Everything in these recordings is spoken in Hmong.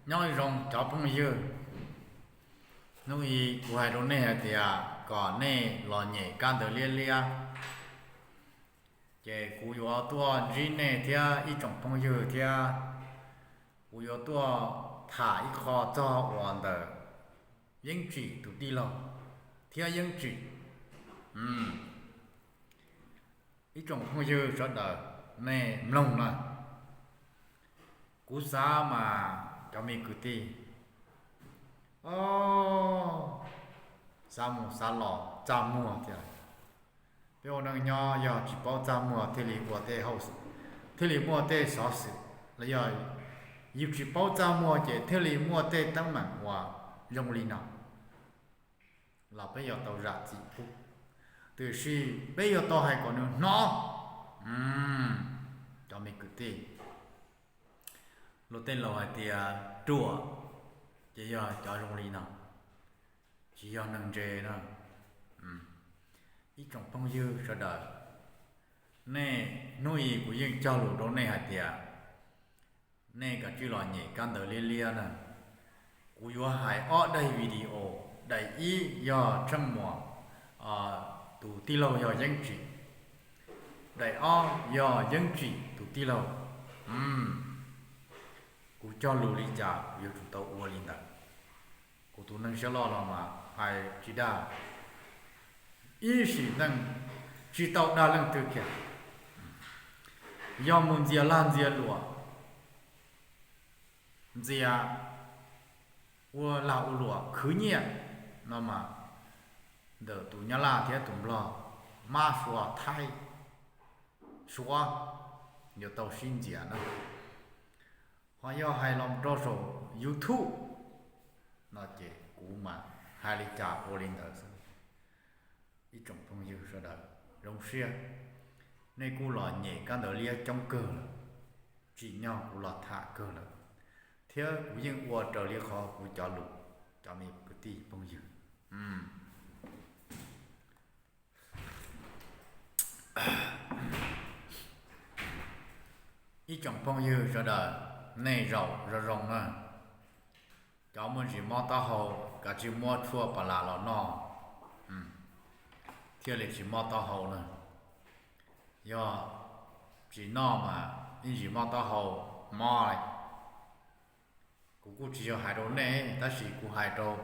Nyob zoo cov phooj ywg, hnub i kuv hais rau nej hais tias kom nej los nyem kab ntawv liab liab, ces kuv yuav tuaj ntsib nej thiab ib tsoom phooj ywg thiab kuv yuav tuaj tham ib qho txog uas ntawm Yeeb Tsim tus tij laug thiab Yeeb Tsim. Ib tsoom phooj ywg sawv daws, nej mloog na. Kuv xav mas cov me kwv tij, o, xav mus xav los txaj muag thiab. Peb ua neej nyob yog tsis paub txaj muag thiaj li ua tej hauj, thiaj li muaj tej xov xwm, los yog yus tsis paub txaj muag ces thiaj li muaj tej teeb meem uas zoo li no los peb yuav tau zam txim pub. Tiam sis peb yuav tau hais kom nws hnov. Cov me kwv tij, luag tej laus hais tias ruam ces yog cov zoo li no, tsis yog neeg ntse na. Ib tsoom phooj ywg sawv daws, nej, hnub i kuv yeej cog lus rau nej hais tias nej kav tsij los nyem kab ntawv liab liab na. Kuv yuav hais ob daim video, daim ib yog Tsheej Muas tus tij laug yog Yeeb Tsim, daim ob yog Yeeb Tsim tus tij laug. Kuv cog lus li cas kuv yuav tsum tau ua li ntawd. Kuv tus neeg siab loj los mas hais tsis dag, ib sim neej tsis tau dag leej twg kiag. Yog mus ntxias lag ntxias luam, ntxias ua lag ua luam khwv nyiaj no mas ntawm tus Nyab Laj thiab tus Nplog, Mab Suav, Thaib, Suav yuav tau sib ntxias na. Ho yog hais los rau saum YouTube no ces kuv mas hais li cas ua li ntawd xwb. Ib tsoom phooj ywg sawv daws, zoo siab nej kuj los nyem kab ntawv liab coob kawg lawm, tsim nyog kuv los tham kawg lawm, thiab kuv yeej ua raws li qhov kuv cov lus, cov me kwv tij phooj ywg. Ib tsoom phooj ywg sawv daws, nej zaum zoo zoo na. Cov muaj ntsis mob taub hau kav tsij muab tshuaj pas las los noj thiaj li tsis mob taub hau na. Yog tsis noj mas ib ntsis mob taub hau mob li. Kuv kuj tsis yog hais rau nej, tab sis kuv hais rau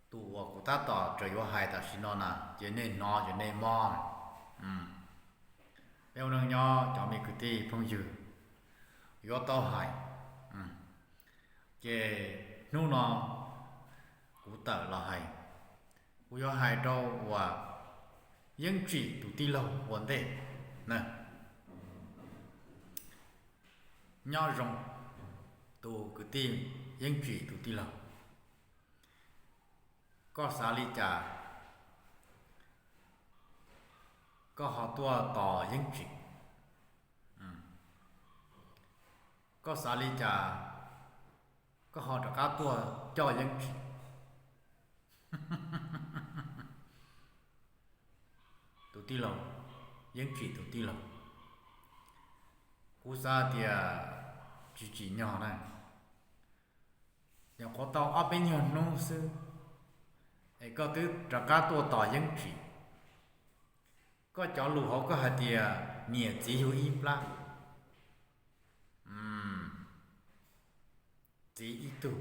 tus uas kuv tab tom tseem yuav hais tam sim no na, ces nej hnov ces nej mob. Peb ua neej nyob cov me kwv tij phooj ywg yuav tau hais. Ces hnub no kuv tawm los hais, kuv yuav hais rau uas Yeeb Tsim tus tij laug ua ntej na. Nyob zoo tus kwv tij Yeeb Tsim tus tij laug, koj xav li cas koj ho tuaj tos Yeeb Tsim? Koj xav li cas koj ho rov qab tuaj coj Yeeb Tsim? Tus tij laug, Yeeb Tsim tus tij laug, kuv xav tias tsis tsim nyog na. Nyuam qhuav tau ob peb nyuag hnub xwb es koj twb rov qab tuaj tos Yeeb Tsim. Koj cov lus hauv koj hais tias niam txiv yug ib plab, txiv ib tug,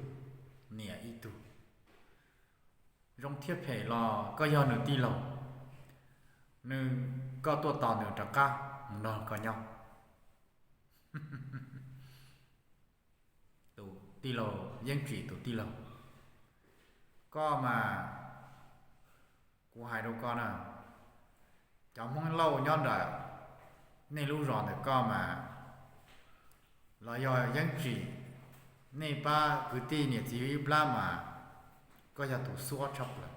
niam ib tug, zoo thiab phem los koj yog nws tij laug, nws, koj tuaj tos nws rov qab mus nrog koj nyob. Tus tij laug Yeeb Tsim tus tij laug, koj mas, kuv hais rau koj na, cov Hmoob Lauj nyob nram nej lub zos ntawm koj mas, los yog Yeeb Tsim, nej pab kwv tij niam txiv yug ib plab mas koj yog tus xuab tshaj plaws,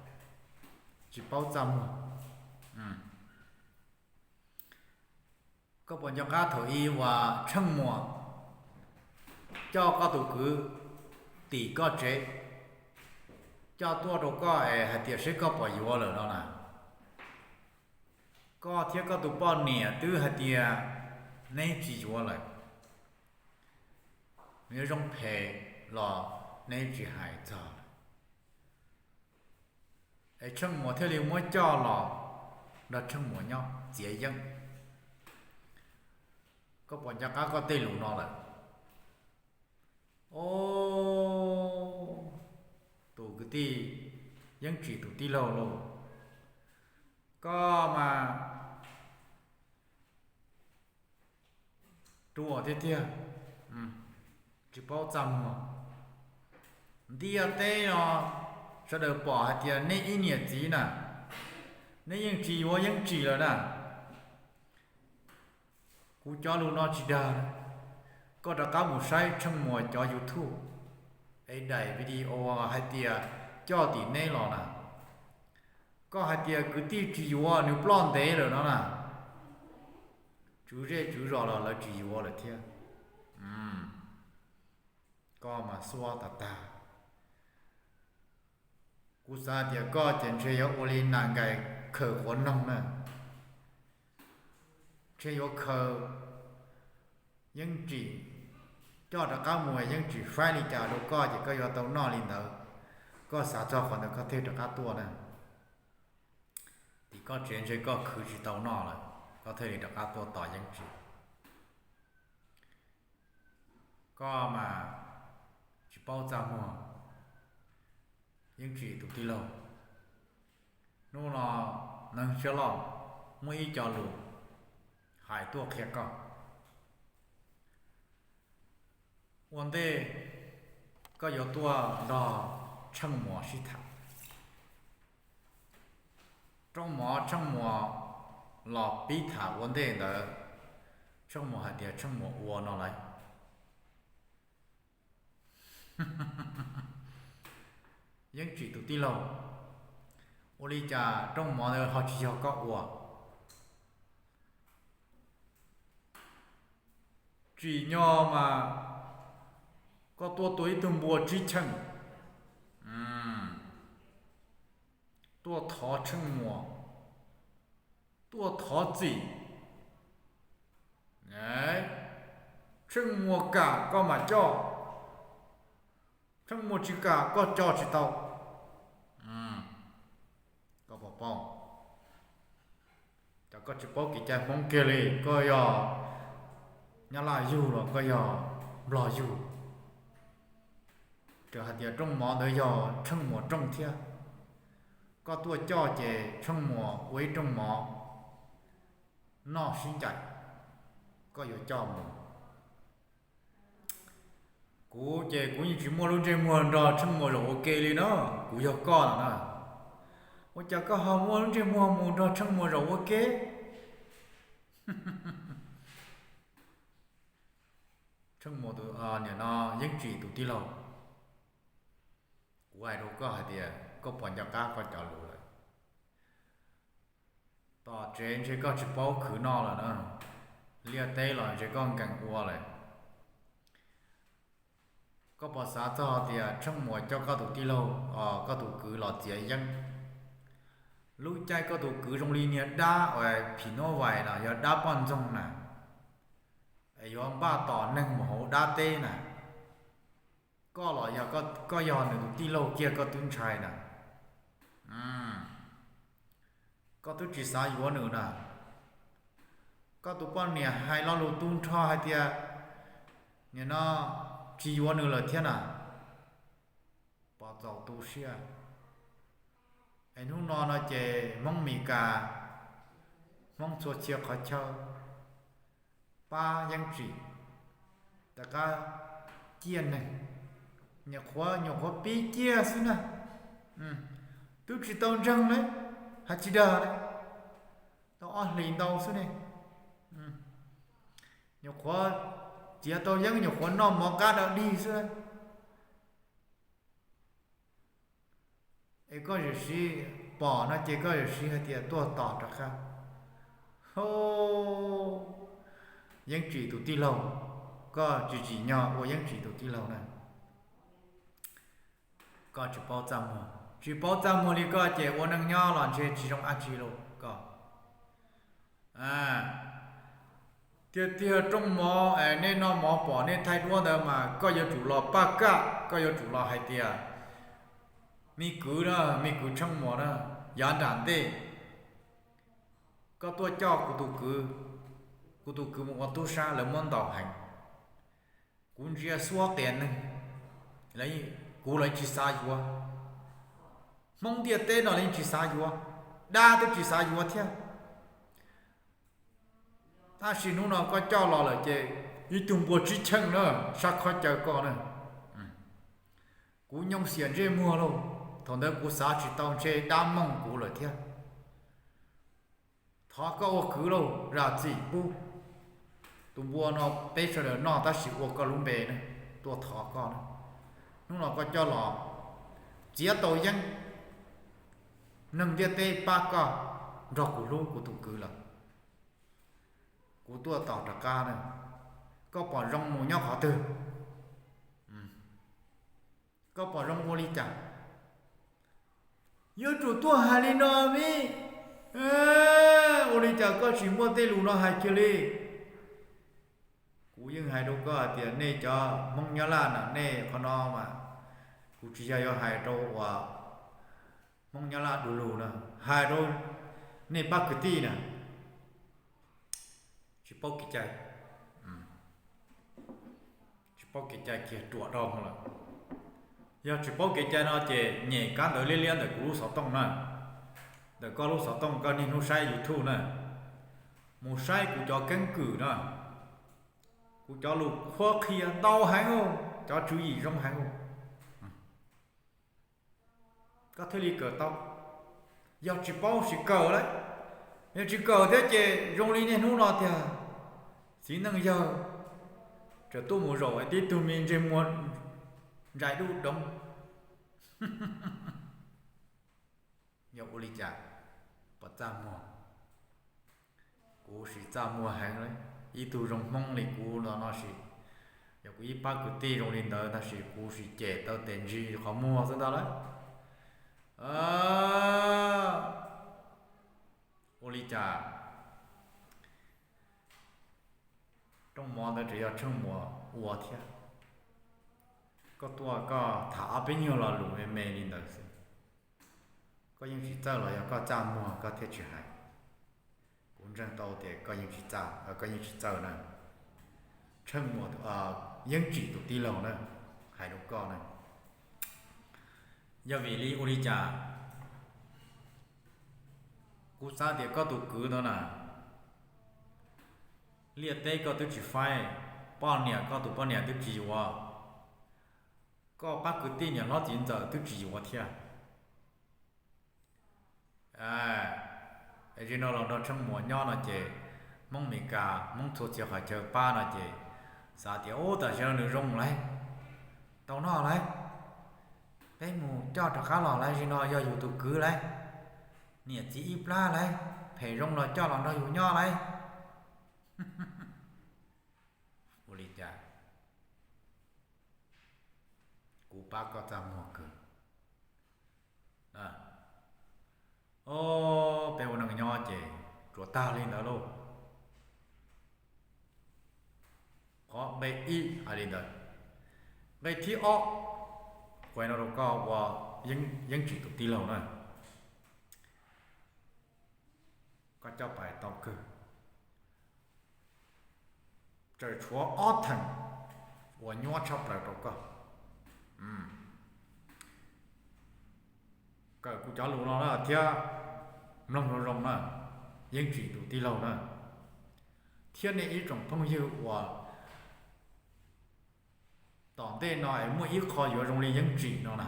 tsis paub txaj muag. Koj puas nco qab thaum ub uas Tsheej Muas coj koj tus kwv tim koj tsev, coj tuaj rau koj es hais tias seb koj puas yuav lawm no na? Koj thiab koj tus poj niam twb hais tias neb tsis yuav lawm. nws yuav zoo phem los neb tsis hais txog. Es Tsheej Muas thiaj li muab coj los nrog Tsheej Muas nyob txiav yeeb. Koj puas nco qab koj tej lus no lawm? Os, tus kwv tij Yeeb Tsim tus tij laug lauj, koj mas ruam tiag tiag, tsis paub txaj muag. Ntiaj teb no sawv daws pom hais tias nej ib niam txiv na, neb yeej tsis yuav Yeeb Tsim lawm na. Kuv cov lus no tsis dag, koj rov qab mus saib Tsheej Muas cov YouTube es daim video hais tias coj tim neb los na. Koj hais tias kwv tij tsis yuav nws ploj ntev lawm no na, tswv zej tswv zos los lawv tsis yuav lawm thiab. Koj mas xuab tas tag. Kuv xav tias koj ces ntshe yuav ua li nas nkais khaws quav noog na, ntshe yuav khaws Yeeb Tsim coj rov qab mus, Yeeb Tsim faib li cas rau koj ces koj yuav tau noj li ntawd. Koj xav txog qhov ntawd koj thiaj rov qab tuaj na. Tim koj tsev ntshe koj khwv tsis tau noj lawm, koj thiaj li rov qab tuaj tos Yeeb Tsim. Koj mas tsis paub txaj muag, Yeeb Tsim tus tij laug. Hnub no neeg siab loj muaj ib co lus hais tuaj qhia koj. Ua ntej koj yuav tuaj nrog Tsheej Muas sib tham. Rooj mov Tsheej Muas los pib tham ua ntej ntawd, Tsheej Muas hais tias Tsheej Muas ua no lawm. Yeeb Tsim tus tij laug, ua li cas rooj mov ntawd ho tsis yog koj ua? Tsim nyog mas koj tuaj tua ib tug npua tsib cheej, tuaj thov Tsheej Muas, tuaj thov txim. Tsheej Muas kam koj mam coj, Tsheej Muas tsis kam koj coj tsis tau. Koj puas paub? Cov koj tsis paub kev cai Hmoob kiag li, koj yog Nyab Laj yug los koj yog Nplog yug, txawm hais tias rooj mov ntawd yog Tsheej Muas rooj thiab, koj tuaj coj ces Tsheej Muas ua ib rooj mov noj sib ncaim, koj yuav coj mus. Kuv ces kuv yeej tsis muaj lub ntsej muag nrog Tsheej Muas zaum ua ke li na, kuv yog koj no na. Ua cas koj ho muaj lub ntsej muag mus nrog Tsheej Muas zaum ua ke? Tsheej Muas tus, nim no Yeeb Tsim tus tij laug, kuv hais rau koj hais tias koj puas nco qab koj cov lus lawm? Tom tsev ntshe koj tsis paub khwv noj lawm na, liaj teb los ntshe koj nkees ua lawm. Koj puas xav txog tias Tsheej Muas coj koj tus tij laug, koj tus kwv los txiav yeeb? Lub caij koj tus kwv zoo li niag dab uas phim nyuj vais no, yog dab poj ntxoog na, es yuav npaj tom neeg mus hauv dab teb na. Koj los yog, koj yog nws tus tij laug kiag koj twb ntshai na. Koj twb tsis xav yuav nws na. Koj tus poj niam hais lo lus tu nrho hais tias nim no tsis yuav nws lawm thiab na. Pov txaus tu siab. Es hnub no no ces Hmoob Mes Kas, Hmoob txhua txhia qhov chaw pab Yeeb Tsim rov qab ciaj neeg, nyuam qhuav, nyuam qhuav pib ciaj xwb na, twb tsis tau ntseeg li, hais tsis dag li, tau ob hlis ntau xwb ne. Nyuam qhuav txiav tau yeeb, nyuam qhuav noj mov qab dawm dig xwb. Es koj yawm siv pom no ces koj yawm siv hais tias tuaj tos rov qab. Ho, Yeeb Tsim tus tij laug, koj tsis tsim nyog ua Yeeb Tsim tus tij laug na. Koj tsis paub txaj muag, tsis paub txaj muag li koj ces ua neej nyob los ntshe tsis zoo dab tsi lauj koj. Tiag tiag rooj mov es nej noj mov pom nej thaij duab ntawd mas koj yuav tsum los paj kaj, koj yuav tsum los hais tias, me kwv na, me kwv Tsheej Muas na, yav nram ntej koj tuaj coj kuv tus kwv, kuv tus kwv mus ua tub sab lawv muab ntaus heev. Kuv ntsia xuab qias neeg, kuv los tsis xav yuav. Hmoob ntiaj teb no los tsis xav yuav, dab twb tsis xav yuav thiab. Tab sis hnub no koj coj los lawm ces ib tug npua tsib cheej na, sab khob caw koj na. Kuv nyoo xiam ntsej muag lauj, thaum ntawd kuv xav tsis tau ntshe dab moog kuv lawm thiab. Thov koj ua kwv lauj, zam txim pub. Tus npua no peb sawv daws noj tab sis ua koj lub npe na, tuaj thov koj na. Hnub no koj coj los txiav tau yeeb, neeg ntiaj teb pab koj nrog kuv hlub kuv tus kwv lawm. Kuv tuaj tos rov qab na, koj pom zoo mus nyob qhov twg? Koj pom zoo ua li cas? Yuav tsum tuaj hais li no me. Ua li cas koj tsis muaj tej lus no hais kiag li? Kuv yeej hais rau koj hais tias nej cov Hmoob Nyab Laj na, nej qhov no mas kuv tsis yog yuav hais rau uas Hmoob Nyab Laj du lug na, hais rau nej pab kwv tij na, tsis paub kev cai, tsis paub kev cai kiag ruam dhau lawm. Yog tsis paub kev cai no ces nyem kab ntawv liab liab ntawm kuv lub xov tooj na, ntawm koj lub xov tooj koj niaj hnub saib YouTube na, mus saib kuv cov keeb kwm na, kuv cov lus qhuab qhia ntau heev, cov tswv yim zoo heev. Koj thiaj li kawm tau. Yog tsis paub sis kawm lawm, yog tsis kawm thiab ces zoo li niaj hnub no tiag, txiv neej yawg tseem tuaj mus zaum tib tug me ntsej muag ntsais dub doov. Yog ua li cas? Puas txaj muag? Kuv sis txaj muag heev li. Ib tug zoo Hmoob li kuv los no sis, yog kuv ib pab kwv tij zoo li ntawd tab sis kuv sis cem taw tes ntsis qhov muag xwb ntag lauj. Ua li cas rooj mov ntawd tseem yog Tsheej Muas ua thiab? Koj tuaj koj tham ob peb nyuag lo lus me me li ntawd xwb, koj yeej tsis txawj los yog koj txaj muag koj thiaj tsis hais? Kuv ntseeg tau tias koj yeej tsis txawj, koj yeej tsis txawj na. Tsheej Muas, Yeeb Tsim tus tij laug na, hais rau koj na, yog vim li ua li cas? Kuv xav tias koj tus kwv ntawd na, liaj teb koj twb tsis faib, poj niam koj tus poj niam twb tsis yuav, koj pab kwv tij niam hlob txiv ntxawm twb tsis yuav thiab. Zaum no los nrog Tsheej Muas nyob no ces Hmoob Amelikas, Hmoob txhua txhia qhov chaw pab no ces xav tias ub tam sim no nws zoo lawm, tau noj lawm, peb mus coj rov qab los lawm, zaum no yog yus tus kwv lawm, niam txiv ib plab lawm, phem zoo los coj los nrog yus nyob lawm. Ua li cas? Kuv pab koj txaj muag kawg. Peb ua neej nyob ces tsuas tag li ntawd lauj. Qhov nqe ib hais li ntawd. Nqe thib ob, kuv hais no rau koj ua Yeeb Tsim tus tij laug na, koj coj pais tau kawg. Tseem tshuav ob theem uas nyuaj tshaj plaws rau koj. Kawm kuv cov lus no na thiab mloog zoo zoo na, Yeeb Tsim tus tij laug na, thiab nej ib tsoom phooj ywg uas tom ntej no es muaj ib qho yuav zoo li Yeeb Tsim no na,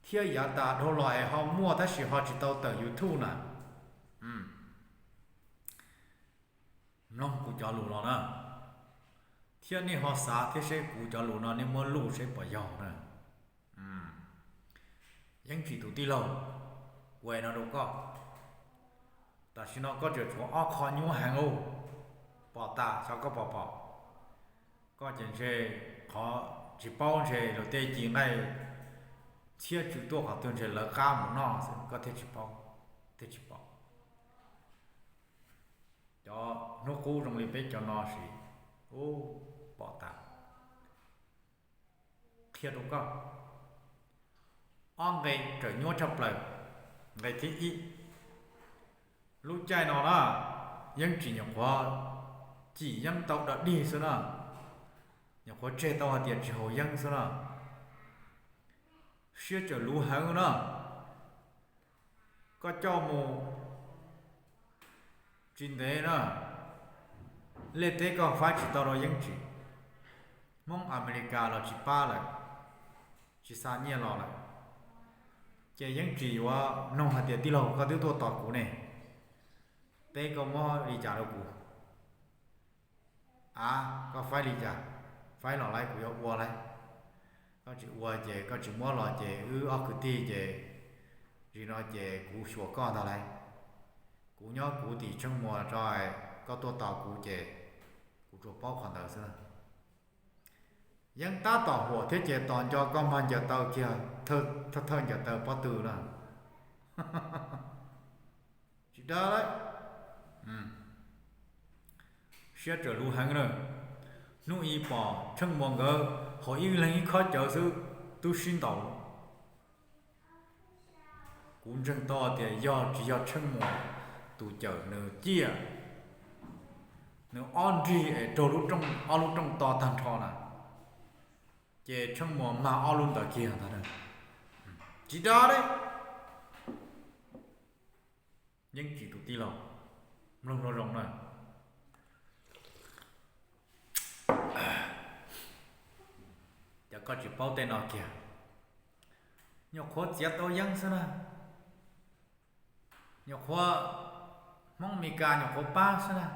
thiab yav tas dhau los es ho muaj tab sis ho tsis tau tawm YouTube na. Mloog kuv cov lus no na, thiab nej ho xav thiab seb kuv cov lus no nej muab luj seb puas yog na. Yeeb Tsim tus tij laug, kuv hais no rau koj, tam sim no koj tseem tshuav ob qho nyuaj heev lauj. Pom tas xyov koj pom pom. Koj ces ntshe qhov tsis paub ntshe luag tej ci nqaij txhiab tsw tuaj qhov twg ntshe lawv qab mus noj xwb koj thiaj tsis paub, thiaj tsis pom. Cov hnub qub zoo li peb cov no sis, u, pom tas. Qhia rau koj, ob nqe tseem nyuaj tshaj plaws. Nqe thib ib, lub caij no na, Yeeb Tsim nyuam qhuav cim yeeb tau dog dig xwb na, nyuam qhuav tseg tau hais tias tsis haus yeeb xwb na, siab tseem luv heev na. Koj coj mus tsis ntev na, liaj teb koj faib tsis tau rau Yeeb Tsim, Hmoob Amelikas los tsis pab lawm, tsis xa nyiaj los lawm, ces Yeeb Tsim yuav nug hais tias, tij laug, koj twb tuaj tos kuv ne, teb koj muab li cas rau kuv? Av, koj faib li cas? Faib los lawm kuv yuav ua lawm. Koj tsis ua ces koj tsis muab los ces wb ob kwv tij ces, zim no ces kuv xyuas koj ntag lauj. Kuv nyob kuv tim Tsheej Muas tso, koj tuaj tos kuv ces kuv tsuas paub qhov ntawd xwb. Yeeb tab tom huam thiab ces tos nco koj mag ncaws taw kiag, thawj thawj ncaws taw pob tw na. Tsis dag lawm. Siab tseem luv heev na. Hnub ib pom Tsheej Muas nkawd haus ib leeg ib khob cawv xwb twb sib ntaus. Kuv ntseeg tau tias yog tsis yog Tsheej Muas tus cawm nws ciaj, nws ob nrig es raug ob lub rooj to tag nrho na, ces Tsheej Muas mag ob lub ntawd kiag ntag. Tsis dag li. Yeej Tsim tus tij laug, mloog zoo zoo na. Cov koj tsis paub tej no kiag, nyuam qhuav txiav tau yeeb xwb na, nyuam qhuav, Hmoob Amelikas nyuam qhuav pab xwb na.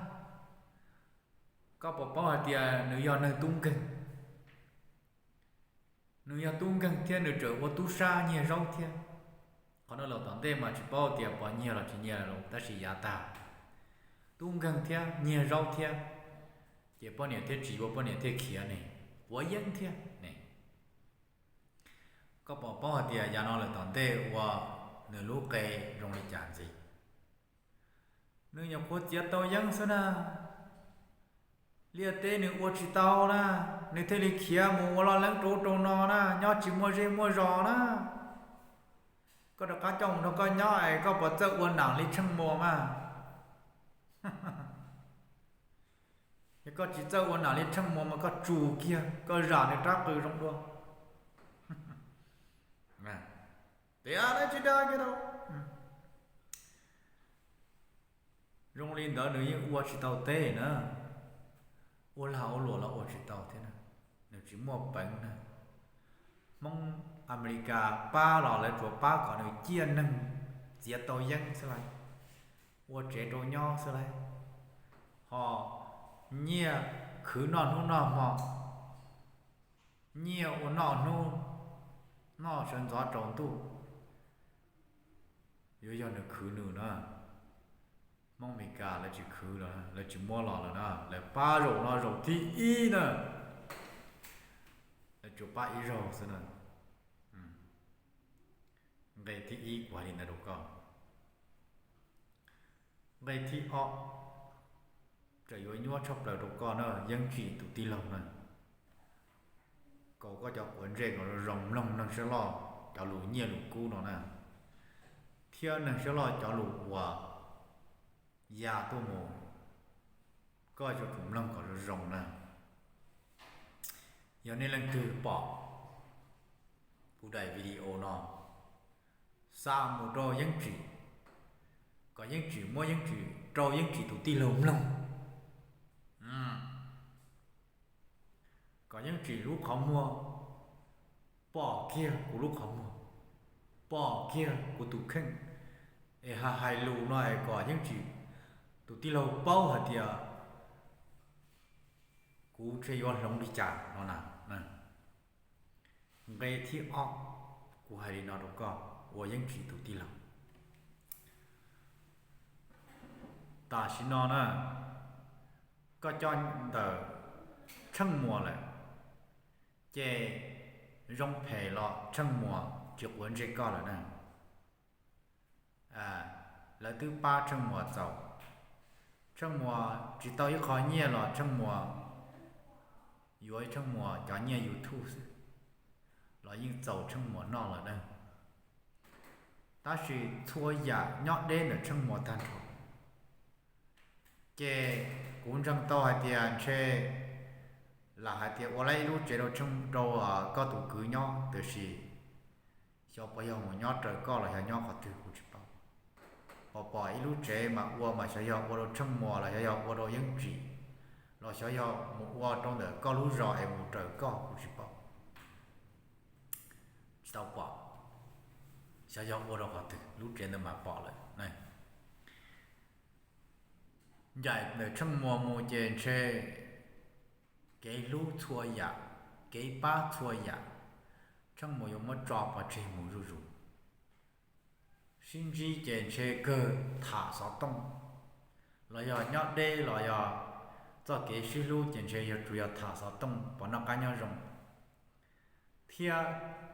Koj puas paub hais tias nws yog neeg tub nkeeg? Nws yog tub nkeeg thiab nws tseem ua tub sab nyiag zaub thiab. Qhov no los tom ntej mas tsis paub tias pos nyiag los tsis nyiag los tab sis yav tag tub nkeeg thiab nyiag zaub thiab, ces poj niam thiaj tsis yuav, poj niam thiaj khiav ne, puav yeeb thiab ne. Koj puas paub hais tias yav no lawm tom ntej ua nws lub qe zoo li cas ntxiv? Nws nyuam qhuav txiav tau yeeb xwb na, liaj teb nws ua tsis tau na, nws thiaj li khiav mus ua loj leeb rau rau no na, nyob tsis muaj zej muaj zos na. Koj rov qab coj mus nrog koj nyob es koj puas txawj ua nam li Tsheej Muas mas? Yog koj tsis txawj ua nam li Tsheej Muas mas koj tsus kiag, koj zam nws rab qws zoo dua. Tias tsis dag kiag rau. Zoo li ntawd nws yeej ua tsis tau teb na, ua lag ua luam los ua tsis tau thiab na, nws tsis muaj peev na. Hmoob Amelikas pab los lawv tsuas pab kom nws ciaj neeg, txiav tau yeeb xwb lauj, ua tsev rau nyob xwb lauj, ho nyiaj khwv noj hnub noj hmo, nyiaj ua noj hnub, noj sawv ntxov tsaus ntuj, yuav yog nws khwv nws na. Hmoob Amelikas lawv tsis khwv los, lawv tsis muab los lawm na, lawv pab zaum no zaum thib ib na, lawv tsuas pab ib zaug xwb na. Nqe thib ib kuv hais li ntawd rau koj. Nqe thib ob, tseem yuav nyuaj tshaj plaws rau koj na, Yeeb Tsim tus tij laug na. Kaus koj cov quav ntsej kom zoo zoo mloog neeg sab loj cov lus nyiaj lus kub no na, thiab neeg sab loj cov lus uas ya tuaj mus, koj yuav tsum mloog kom zoo zoo na. Yog nej leej twg pom kuv daim video no, xa mus rau Yeeb Tsim, kom Yeeb Tsim muab Yeeb Tsim rau Yeeb Tsim tus tij laug mloog, kom Yeeb Tsim lub qhov muag pom kiag kuv lub qhov muag, pom kiag kuv tus kheej, es hais lus no es kom Yeeb Tsim tus tij laug paub hais tias kuv ntshe yuav hloov li cas no na. Nqe thib ob, kuv hais li no rau koj, ua Yeeb Tsim tus tij laug. Tam sim no na, koj coj ntawm Tsheej Muas lawm, ces zoo phem los Tsheej Muas tsis quav ntsej koj lawm na. Lawv twb pab Tsheej Muas txaus, Tsheej Muas tsis tau ib qho nyiaj los Tsheej Muas yuav Tsheej Muas cov nyiaj YouTube xwb los yeej txaus Tsheej Muas noj lawm na. Tab sis txhua yam nyob deb ntawm Tsheej Muas tag nrho. Ces kuv ntseeg tau hais tias ntshe lam hais tias ua lawm ib lub tsev rau Tsheej, rau koj tus kwv nyob, tiam sis xyov puas yog mus nyob raws koj los xyov nyob qhov twg kuv tsis paub. Pom pom ib lub tsev mas ua mas xyov yog ua rau Tsheej Muas los xyov yog ua rau Yeeb Tsim, los xyov yog mus ua rau ntawm koj lub zos es mus raws koj kuv tsis paub. Tsis tau pom, xyov yog ua rau qhov twg, lub tsev ntawd mas pom lawm. Ncaim ntawm Tsheej Muas mus ces ntshe kev hlub txhua yam, kev pab txhua yam, Tsheej Muas yuav muab tso pov tseg mus zuj zus. Sib ntsib ces ntshe kawg tham xov tooj, los yog nyob deb los yog txoj kev sib hlub ces ntshe yuav tsum yog tham xov tooj pov noj qab nyob zoo, thiab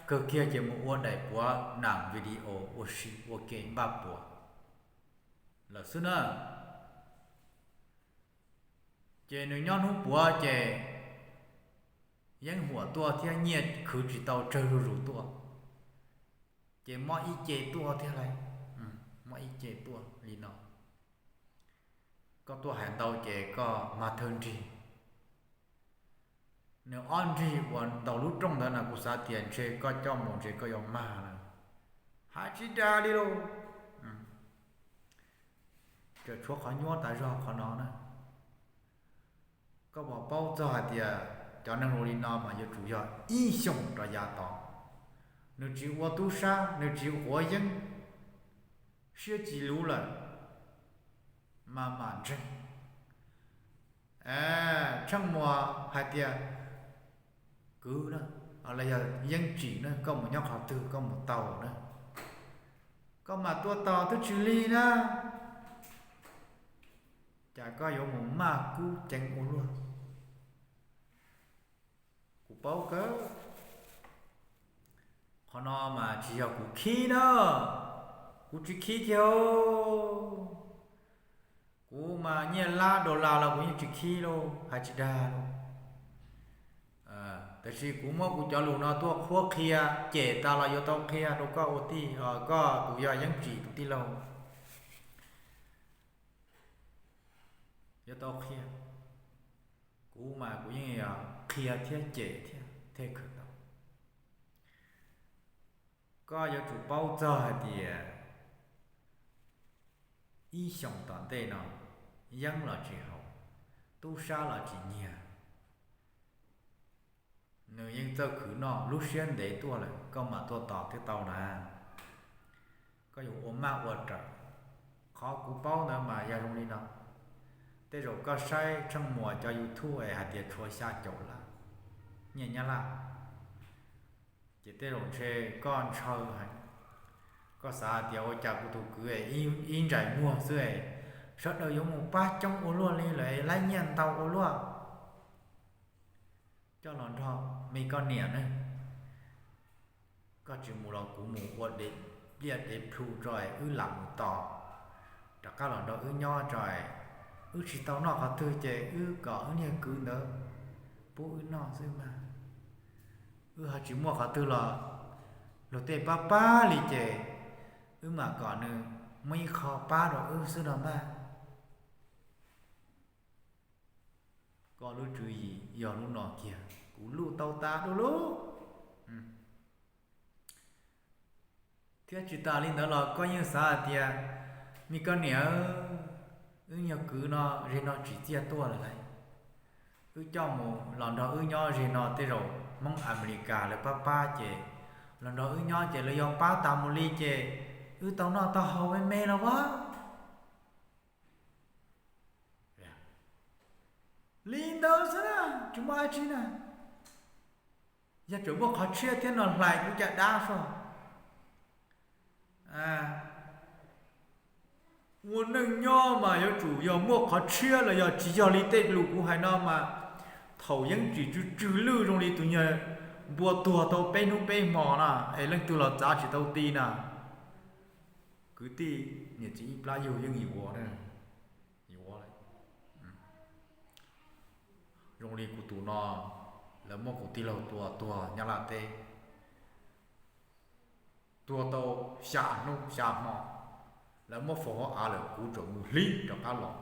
kawg kiag ces mus ua daim puav nam video ua si ua ke npaj puas lawm xwb na. Ces nws nyob hnub puav ces yeeb huam tuaj thiab nyiaj khwv tsis tau tsawg zuj zus tuaj, ces mob ib ce tuaj thiab lauj. Mob ib ce tuaj li no. Koj tuaj hais ntau ces koj mag thawj nrig. Nws ob nrig uas ntaus lub rooj ntawd no kuv xav tias ntshe koj coj mus ntshe koj yuav mag lawm. Hais tsis dag li lauj. Tseem tshuav qhov nyuaj tas zog qhov no na. Koj puas paub txog hais tias cov neeg zoo li no mas yuav tsum yog ib xyoos rov yav tod, nws tsis ua tub sab, nws tsis quav yeeb, siab tsis luv lawm, mas mam ntseeg. Tsheej Muas hais tias, kwv na, los yog Yeeb Tsim na, koj mus nyob qhov twg koj mus tau na, koj mam tuaj tos twb tsis lig na, cas koj yuav mus maj kub ceev ua luaj. Kuv paub kawg. Qhov no mas tsis yog kuv khib na, kuv tsis khib kiag. Kuv mas nyiaj lab dollar los kuv yeej tsis khib lauj, hais tsis dag lauj. Tiam sis kuv muab kuv cov lus no tuaj qhuab qhia, cem tas los yuav tau qhia rau koj ua tij, koj tus yog Yeeb Tsim tus tij laug. Yuav tau qhia. Kuv mas kuv yeej qhia thiab cem thiab thej khawm tau. Koj yuav tsum paub txog hais tias ib xyoos tom ntej no, yeeb los tsis haus, tub sab los tsis nyiag. Nws yeej txawj khwv noj, lub siab ntev tuaj lawm koj mam tuaj tos thiaj tau na. Koj yuav ua maj ua rawm. Qhov kuv paub ntawd mas yog zoo li no. Tej zaum koj saib Tsheej Muas cov YouTube es hais tias tshuav xya caum lab nyiaj Nyab Laj, ces tej zaum ntshe koj ntshaw heev. Koj xav hais tias ua cas kuv tus kwv ib ntsais muag xwb es sawv daws yuav mus pab coob ua luaj li lawm, lab nyiaj ntau ua luaj. Coj los nrog me koj niam ne, koj tsis mus los kuv mus ua pliaj dev plhu tso es wb lam mus tos, rov qab los nrog wb nyob tso es wb tsis tau noj qhov twg ces wb kom wb niag kwv ntawd pub wb noj xwb mas. Wb ho tsis muaj qhov twg los luag tej pab pab li ces wb mam kom nws muaj ib qho pab rau wb xwb no mas. Koj lub tswv yim yog lub no kiag, kuv luj tau tas du lug. Thiab tsis tas li ntawd los koj yeej xav hais tias, me koj niam, wb nyuag kwv no zeg no tsim txiaj tuaj lawm lauj, wb coj mus los nrog wb nyob zeg no tej zaum Hmoob Amelikas lawv pab pab ces los nrog wb nyob ces lawv yuav pab tas mus li ces wb tau noj tau haus me me los as. Li ntawd xwb na, tsis muaj dab tsi na. Yog tseem muaj qhov tshiab thiab no hlais kuv caj dab soj. Ua neej nyob mas yuav tsum yog muaj qhov tshiab los yog tsis yog li tej lus kuv hais no mas thaum yeeb tsis tsw tsw lwj zoo li tus nyuag npua tuag tau peb hnub peb hmo na es leej twg los txav tsis tau ti na. Kwv tij, niam txiv ib plab yug yeej yuav, yuav. Zoo li kuv tus no, lawv muab kuv tij laug tua tuag Nyab Laj teb, tuag tau xya hnub xya hmo, lawv muab faus hauv av lawm, kuv tseem mus hlib rov qab los.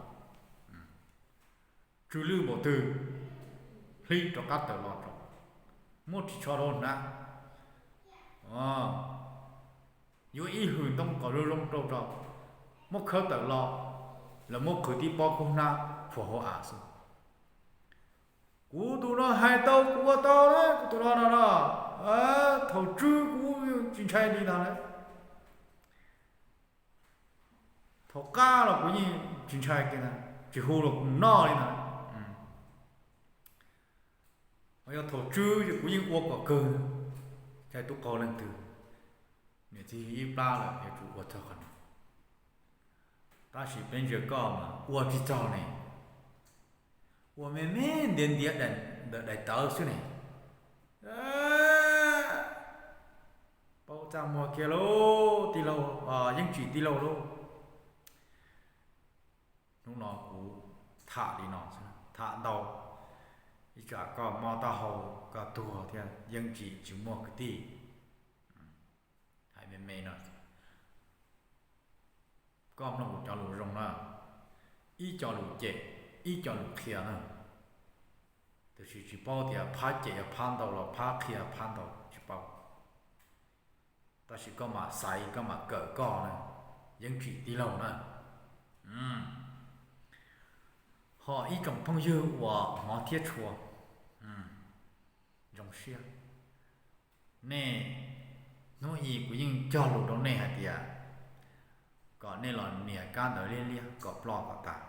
Tsw lwj npaum twg, hlib rov qab tawm los rau, muab ris tsho rau hnav, yuav ib hwm ntoo kom zoo zoo rau rau, muab khawb tawm los, lawv muab qhwv tib pob kub hnab faus hauv av xwb. Kuv tus no hais tau, kuv ua tau na, kuv tus no no no, thaum tswv kuv tsis ntshai li ntag na. Thaum qab los kuv yeej tsis ntshai kiag na, tsis hu los kuv noj li na. Yog thaum tswv ces kuv yeej ua kom kawg, cas tub qaug leej twg, niam txiv ib plab lawm yuav tsum ua txog qhov no. Tab sis peb ntsia koj mas ua tsis txog ne, ua me me ntiav ntiav ntawm daim tawv xwb ne. Paub txaj muag kiag lauj tij laug, Yeeb Tsim tij laug lauj. Hnub no kuv tham li no xwb, tham ntau, ib tsam koj mob taub hau koj tuag thiab Yeeb Tsim tsis muaj kwv tij. Hais me me no, koj mloog kuv cov lus zoo na, ib co lus cem, ib co lus qhia na, tiam sis tsis paub tias phab cem yog phab ntau los phab qhia phab ntau tsis paub. Tab sis koj mam xaiv koj mam kawm koj na, Yeeb Tsim tij laug na. Ho ib tsoom phooj ywg uas hmov thiab tshua, zoo siab, nej, hnub i kuv yeej cog lus rau nej hais tias kom nej los nias kab ntawv liab liab kom ploj kom tas.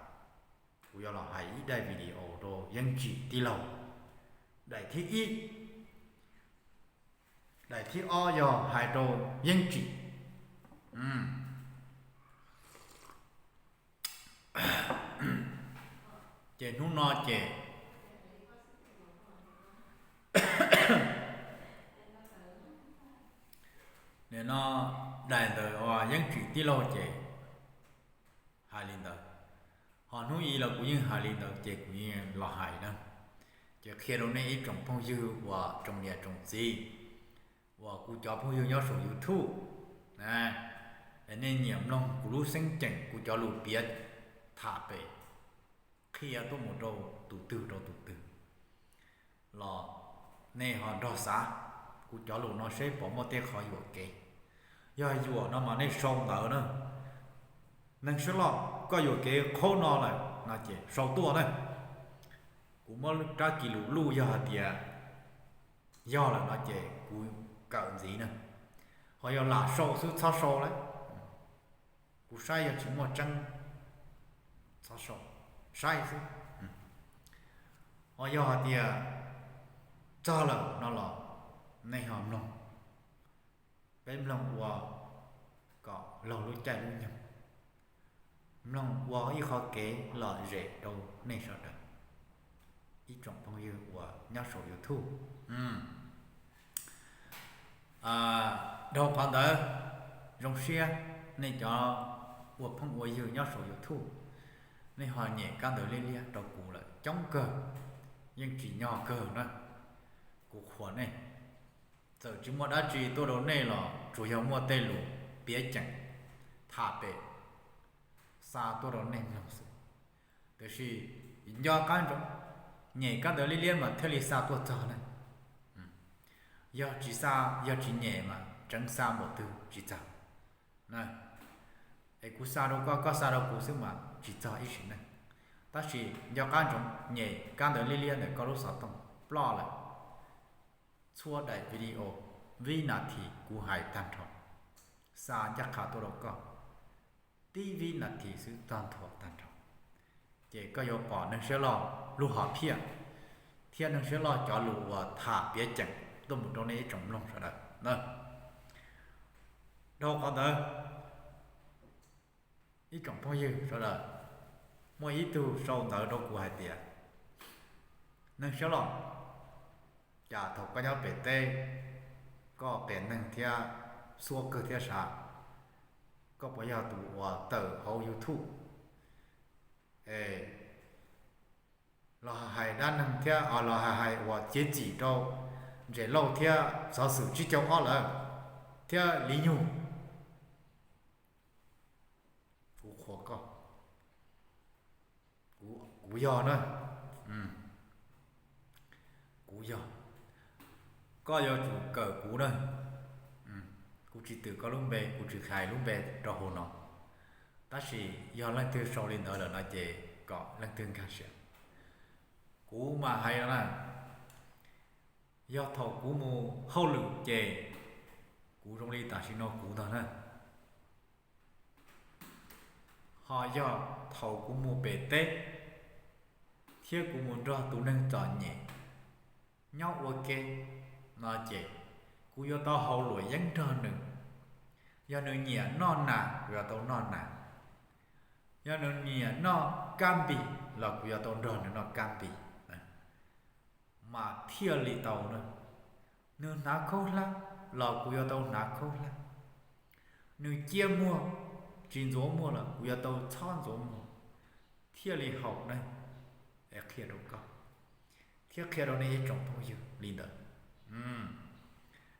Kuv yuav los hais ib daim video rau Yeeb Tsim tij laug, daim thib ib. Daim thib ob yog hais rau Yeeb Tsim. Ces hnub no ces, nim no daim ntawd uas Yeeb Tsim tij laug ces hais li ntawd. Ho hnub i los kuv yeej hais li ntawd ces kuv yeej los hais na. Ces qhia rau nej ib tsoom phooj ywg uas tsoom niam tsoom txiv, uas kuv cov phooj ywg nyob saum YouTube, nej nyiam mloog kuv lub xeeb ceem, kuv cov lus piav tham pem, qhia tuaj mus rau tus twg rau tus twg los nej ho nrog xav kuv cov lus no seb puas muaj tej qhov yuam kev. Yog yuam no mas nej sau ntawv na. Neeg Suav Loj, koj yuam kev qhaub no lawm no ces sau tuaj na. Kuv muab rab kis lus luj, yog hais tias yog lawm no ces kuv kawm ntxiv na. Ho yog lam sau xwb txhob sau lawm. Kuv saib yog tsis muaj tseeb, txhob sau, saib xwb. Ho yog hais tias txog lawm no los nej ho mloog, peb mloog ua kom laug lub caij lub nyoog, mloog ua ib qho kev lom zem rau nej sawv daws, ib tsoom phooj ywg uas nyob saum YouTube. Dhau qhov ntawd, zoo siab nej cov ua phooj ua ywg nyob saum YouTube, nej ho nyem kab ntawv liab liab rau kuv lawm coob kawg, yeej tsim nyog kawg na. Kuv qhuas nej. Txawm tsis muaj dab tsi tuaj rau nej los tsuas yog muaj tej lus piav ceem, tham pem, xa tuaj rau nej mloog xwb. Tiam sis nco qab ntsoov, nyem kab ntawv liab liab mas thiaj li xa tuaj txog ne. Yog tsis xa, yog tsis nyem mas tseev xa npaum twg tsis txog. Es kuv xa rau koj, koj xa rau kuv xwb mas tsis txog ib sim neej. Tab sis nco qab ntsoov, nyem kab ntawv liab liab ntawm koj lub xov tooj ploj lawm, txhua daim video, vib nas this kuv hais tag nrho, xa ncaj qha tuaj rau koj, tib vib nas this xwb txog nthuav tag nrho, ces koj yuav pom Neeg Siab Loj lub hom phiaj thiab Neeg Siab Loj cov lus uas tham piav ceem tuaj mus rau nej ib tsoom mloog sawv daws na. Dhau qhov ntawd, ib tsoom phooj ywg sawv daws, muaj ib tug sau ntawv rau kuv hais tias, Neeg Siab Loj, cas thaum koj nyob pem teb, koj qias neeg thiab xuab kawg thiab sav, koj puas yog tus uas tawm hauv YouTube es los hais dab neeg thiab, los hais uas txiav txim rau Ntses Lauj thiab xov xwm tsib caug ob lawm thiab Li Nyug. Kuv qhuas koj. Kuv yog na. Kuv yog. Koj yuav tsum kawm kuv na. Kuv tsis twm koj lub npe, kuv tsis hais lub npe rau hauv no. Tab sis yog leej twg sau li ntawd lawm no ces kom leej twg nkag siab. Kuv mas hais no na, yog thaum kuv mus hauj lwm ces kuv zoo li tam sim no kuv ntag na. Ho yog thaum kuv mus pem teb thiab kuv mus nrog tus neeg txom nyem nyob ua ke no ces kuv yuav tau haus luam yeeb nrog nws. Yog nws nyiam noj nas kuv yuav tau noj nas. Yog nws nyiam noj kab npis los kuv yuav tau nrog nws noj kab npis, mas thiaj li tau na. Nws hnav khaub hlab los kuv yuav tau hnav khaub hlab. Nws cia muag tsis ntxuav muag los kuv yuav tau txhob ntxuav muag, thiaj li haum na. Es qhia rau koj thiab qhia rau nej ib tsoom phooj ywg li ntawd.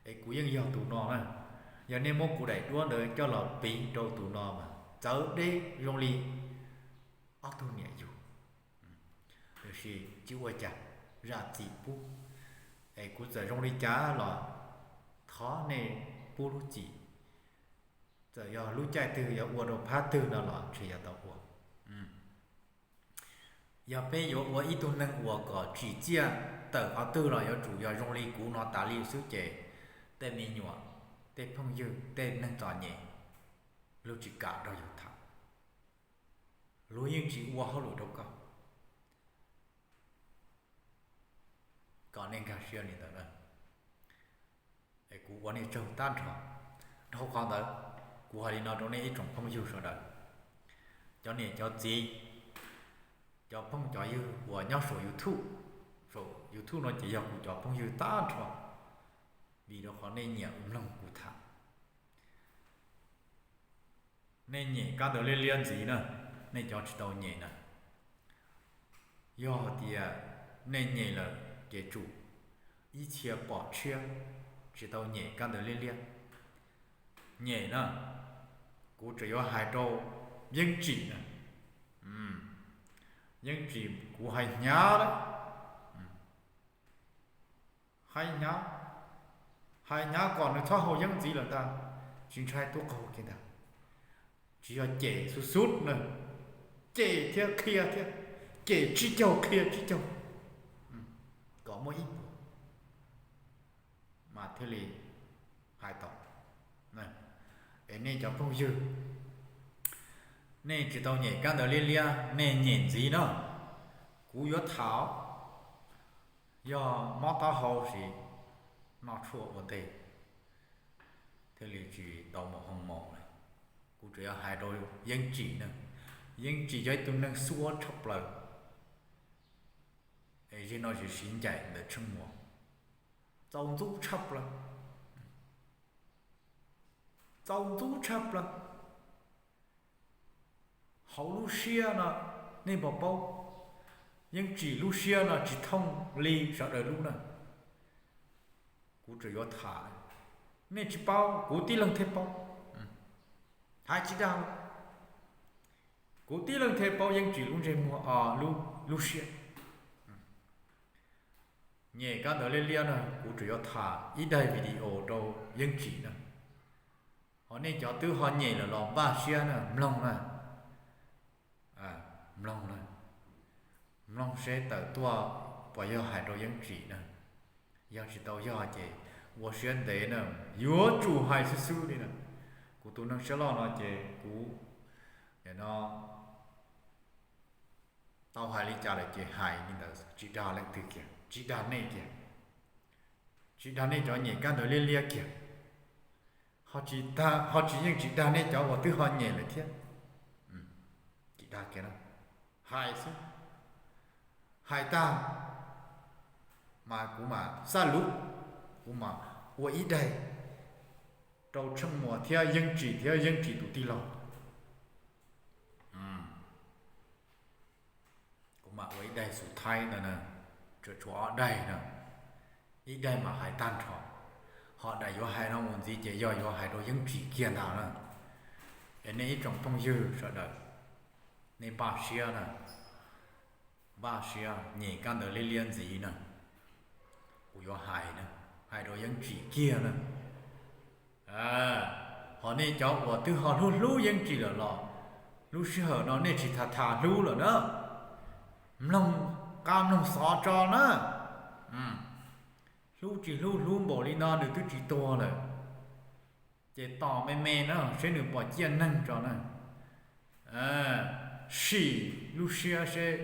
Es kuv yeej yog tus no na. Yog nej muab kuv daim duab ntawd coj los piv rau tus no mas txawv deb zoo li ob tug niam yug. Tiam sis tsis ua cas, zam txim pub. Es kuv txawm zoo li cas los thov nej pub lub txim. Txawm yog lub caij twg yuav ua rau phab twg no los ntshe yuav tau ua. Yog peb yuav ua ib tug neeg uas kom tsim txiaj tawm qhov twg los yuav tsum yog zoo li kuv no tas li xwb ces tej me nyuam, tej phooj ywg, tej neeg txom nyem, luag tsis kam nrog yus tham, luag yeej tsis ua hauj lwm rau koj, kom nej nkag siab li ntawd na. Es kuv ua nej tsaug tag nrho. Dhau qhov ntawd, kuv hais li no rau nej ib tsoom phooj ywg sawv daws, cov niam cov txiv, cov phooj cov ywg uas nyob saum YouTube. Saum YouTube no ces yog kuv cov phooj ywg tag nrho, vim rau qhov nej nyiam mloog kuv tham. Nej nyem kab ntawd liab liab ntxiv na, nej cov tsis tau nyem na. Yog tias nej nyem lawm ces tsum ib txhia pom tshiab, tsis tau nyem kab ntawd liab liab. Nyem na, kuv tseem yuav hais rau Yeeb Tsim na. Yeeb Tsim kuv hais hnyav lawm, hais hnyav, hais hnyav kom nws txhob haus yeeb ntxiv lawm ntag, tsis ntshai tub qaug kiag ntag. Tsis yog cem xub xub na, cem thiab qhia thiab, cem tsib caug qhia tsib caug, kom muaj ib puas mas thiaj li hais tau. Es nej cov phooj ywg, nej tsis tau nyem kab ntawd liab liab, nej nyem ntxiv no, kuv yuav tham, yog mob taub hau sis noj tshuaj ua ntej thiaj li tsis tau mus hoo mos lawm. Kuv tseem yuav hais rau Yeeb Tsim na. Yeeb Tsim yog ib tug neeg suab tshaj plaws, es zim no tsis siv ncaim ntawm Tsheej Muas, txaus ntxub tshaj plaws, txaus ntxub tshaj plaws. Hauv lub siab no, nej puas paub, Yeeb Tsim lub siab no tsis thooj li sawv daws lub na. Kuv tseem yuav tham, nej tsis paub kuv tib leeg thiaj paub. Hais tsis dag, kuv tib leeg thiaj paub Yeeb Tsim lub ntsej muag, lub siab. Nyem kab ntawd liab liab na, kuv tseem yuav tham ib daim video rau Yeeb Tsim na. Ho nej cov twb ho nyem lawm los npaj siab na, mloog na, mloog na, mloog seb tawm tuaj puas yog hais rau Yeeb Tsim na. Yog tsis tau yog ces ua siab ntev na, yuav tsum hais xwb xwb li na. Kuv tus neeg siab loj no ces kuv no tau hais li cas lawm ces hais li ntawd, tsis dag leej twg kiag, tsis dag nej kiag, tsis dag nej cov nyem kab ntawd liab liab kiag, ho tsis yeej tsis dag nej cov uas twb ho nyem lawm thiab. Tsis dag kiag, hais xwb. Hais tag mas kuv mam xaj lus, kuv mam ua ib daim rau Tsheej Muas thiab Yeeb Tsim thiab Yeeb Tsim tus tij laug. Kuv Mam ua ib daim xus thaib ntawd na, tseem tshuav ob daim na, ib daim mam hais tag nrho, ho daim yuav hais no mus ntxiv ces yog yuav hais rau Yeeb Tsim kiag ntag na. Es nej ib tsoom phooj ywg sawv daws, nej npaj siab na, npaj siab nyem kab ntawv liab liab ntxiv na, kuv yuav hais na, hais rau Yeeb Tsim kiag na. Ho nej cov uas twb ho hlub hlub Yeeb Tsim lawm los lub sij hawm no nej tsis tham tham hlub lawm na, mloog qab mloog xov tso na. Hlub tsis hlub, hlub npaum li no nws twb tsis tuag lawm, ces tos me me na seb nws puas ciaj neeg tso na. Sim lub siab seb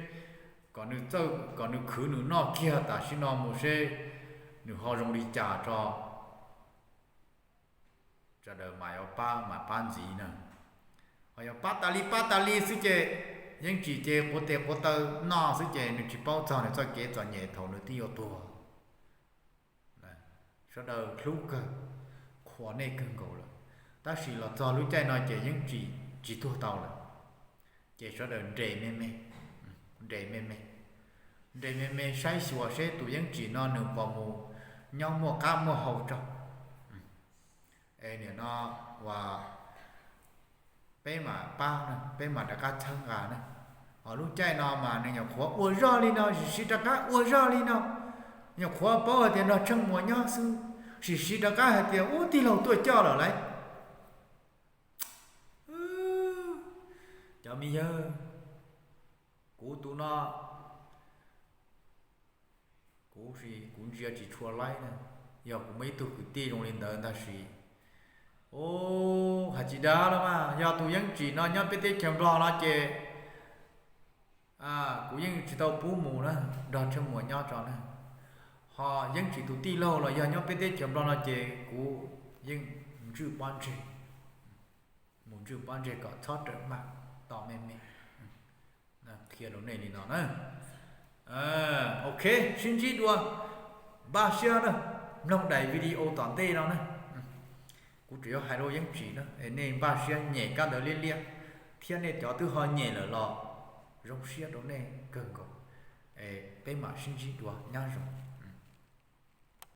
kom nws txawj, kom nws khwv nws noj kiag tam sim no mus seb nws ho zoo li cas tso. Sawv daws mas yuav pab mas pab ntxiv na, ho yog pab tas li pab tas li xwb ces Yeeb Tsim ces quav tes quav taw noj xwb ces nws tsis paub txog nws txoj kev txom nyem thaum nws twb yuav tuag. Sawv daws hlub kawg, qhuas nej kawg nkaus lawm, tab sis los txog lub caij no ces Yeeb Tsim tsis tuag tau lawm, ces sawv daws nres me me, nres me me, nres me me saib xyuas seb tus Yeeb Tsim no nws puas mus nyob muaj qab muaj hau tso. Es nim no uas peb mam pab, peb mam rov qab txhawb nqa na. Ho lub caij no mas nws nyuam qhuav ua zog li no, sim siv rov qab ua zog li no, nyuam qhuav paub hais tias nrog Tsheej Muas nyob xwb, sim siv rov qab hais tias ub tij laug tuaj coj lawm lauj. Cov me yawg, kuv tus no, kuv, kuv ntsia tsis tshua laib na, yog kuv muaj ib tug kwv tij zoo li ntawd ntag sis, u, hais tsis dag los mas yog tus Yeeb Tsim no nyob peb teb chaws Nplog no ces kuv yeej tsis tau pub mus na, nrog Tsheej Muas nyob tso na. Ho Yeeb Tsim tus tij laug los yog nyob peb teb chaws Nplog no ces kuv yeej ntswj pob ntseg, mus ntswj pob ntseg kom txhob rawm maj, tos me me. Qhia rau nej li no na. Ok, sib ntsib dua, npaj siab na, mloog daim video tom ntej no na. Kuv tseem yuav hais rau Yeeb Tsim na, es nej npaj siab nyem kab ntawv liab liab, thiab nej cov twb ho nyem lawm los zoo siab rau nej kawg nkaus. Es peb mam sib ntsib dua, nyob zoo.